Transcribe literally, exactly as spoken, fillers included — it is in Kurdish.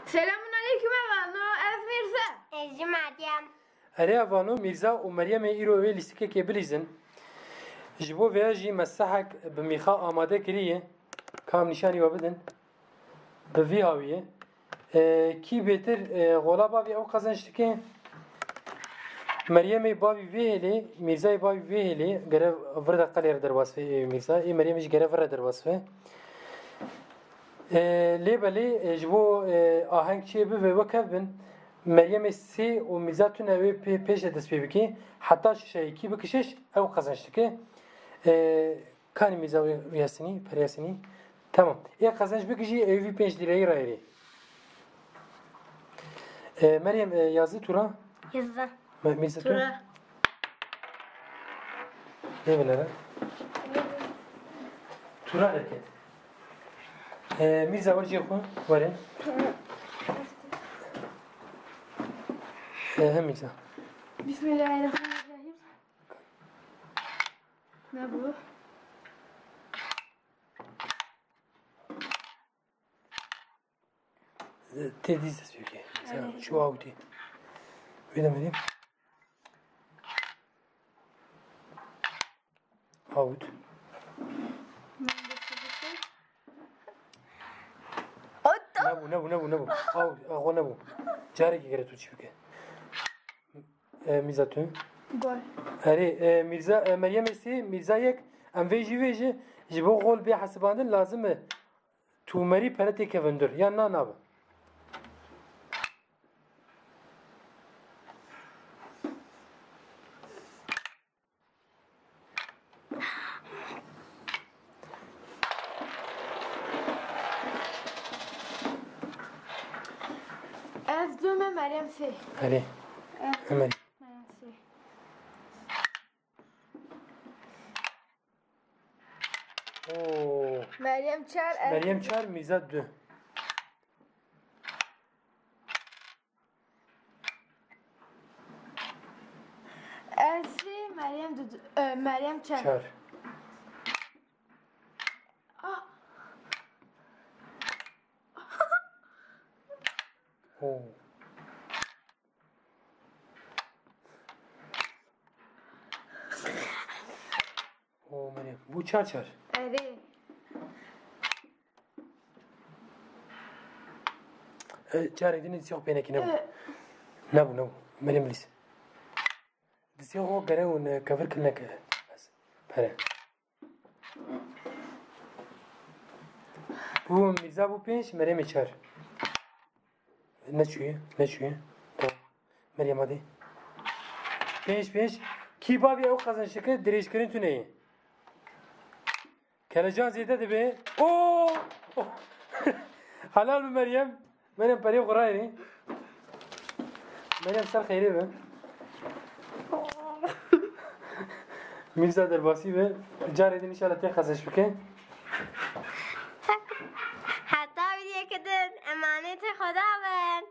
Selamun aleykum evano, ez Mîrza. Ez jî Meryem. Erê evano, Mîrza û Meryemê îro wê lîstikekê bilîzin. Ji bo vêya jî me sehek bi mîxa amade kiriye. Ka em nîşanî we bidin. Bi vî hawiyê. E, kî bêtir e, gola bavê ew qezenç dike? Meryemê bavî vê hêlê, Mîrzayê bavî vê hêlê, gere vir de qelê re derbas be, ê Mîrza, ê Meryemê jî gere vir re derbas be. E, lê belê, e, ji bo, e, aheng çê bibe, wek hev bin, Meryemê sê û Mîrza tune wê pê-, pêş de dest pê bike, heta şişeyê kî bikişiş, ew qezenç dike. E, Kanî Mîrza wê, wê hesinî, perê hesinî. Tamam. Ê qezenç bikijî, ê vî pênc lîreyî rayerê. E, Meryem, e, yazı tura? Yazı. Me-, Mîrza tu? Tura. Lê binere. Tura derket. E, Mîrza wer cihê xwe, werin. E, hem Mîrza. Bismillahirrahmanirrahim. Ne bu? Tê dîz dest pê bike. Sen şu awtî. Wê de merî. Awt. Otto. Nebû, nebû, nebû, nebû. Awt, xwe nebû. Carekî gere tu çi bike. E, Mîrza tu? Gol. Erê, e, Mîrza, e, Meryemê sê, Mîrza yek, em vê jî vê jî, ji bo gol bê hesibandin lazim e tûmerî pere têkevin dur, yan na nabe? Ez du me, Meryem sê. Erê. Ez Ömer. Meryem sê. Oo. Meryem çar, ez Meryem çar, Mîrza du. Ez sê, Meryem du, e, Meryem çar. Çar. Ah. Oo. Oo, Meryem. Bu çar çar. Erê. E, carê din siyah pênekî nebû. E. Nebû, nebû. Meryem bilîz. Di siyah o gere û ne kevir kirine ke. Bes. Pere. Bu Mîrza bu pênc, Meryemê çar. Neçûye, neçûye. Tamam. Meryem hadi. Pênc, pênc. Kî bavê ew qezençeke dirêjkirin tune ye? Kelecan zêde dibe. Oo! Helal bi Meryem. Meryem perê xwe rayirî. Meryem ser xeyrê be. Mîrza derbasî be. Carê din inşallah tê qezenç bike. Heta vîdyoyeke din emanetê Xweda bin.